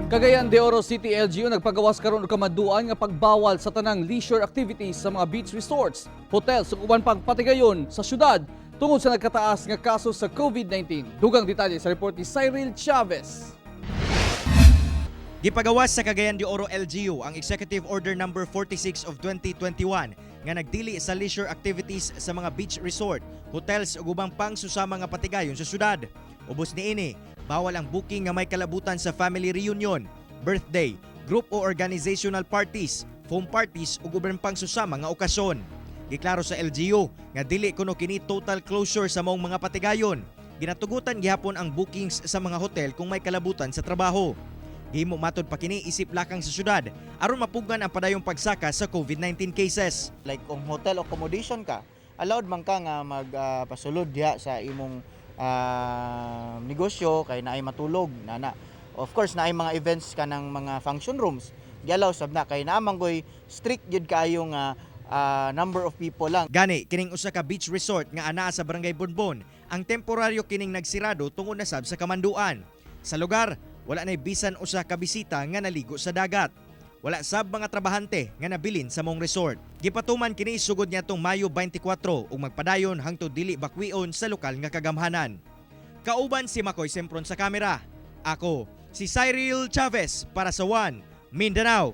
Cagayan de Oro City LGU nagpagawas karon og kamanduan nga pagbawal sa tanang leisure activities sa mga beach resorts, hotels ug uban pang patigayon sa syudad tungod sa nagkataas nga kaso sa COVID-19. Dugang detalye sa report ni Cyril Chavez. Gipagawas sa Cagayan de Oro LGU ang Executive Order Number 46 of 2021 nga nagdili sa leisure activities sa mga beach resort, hotels ug ubang pang susama nga patigayon sa syudad. Ubos niini, bawal ang booking nga may kalabutan sa family reunion, birthday, group o organizational parties, foam parties ug uban pang susama nga okasyon. Giklaro sa LGU nga dili kuno kini total closure sa maong mga patigayon. Ginatugutan gihapon ang bookings sa mga hotel kung may kalabutan sa trabaho. Gihimo matod pa kini isip lakang sa syudad aron mapugngan ang padayong pagsaka sa COVID-19 cases. Like kung hotel accommodation ka, allowed man ka nga magpasulod diha sa imong negosyo kay naay matulog nana. Of course, naay mga events kanang mga function rooms. Giallow sab na kay naa man goy strict gyud kaayo nga number of people lang. Gani kining usa ka beach resort nga anaa sa Barangay Bonbon, ang temporaryo kining nagsirado tungod na sab sa kamanduan. Sa lugar, wala nay bisan usa ka bisita nga naligo sa dagat. Wala sab mga trabahante nga nabilin sa maong resort. Gipatuman kini sugod niadtong Mayo 24 ug magpadayon hangtod dili bakwion sa lokal nga kagamhanan. Kauban si Makoy Sempron sa kamera. Ako, si Cyril Chavez para sa One Mindanao.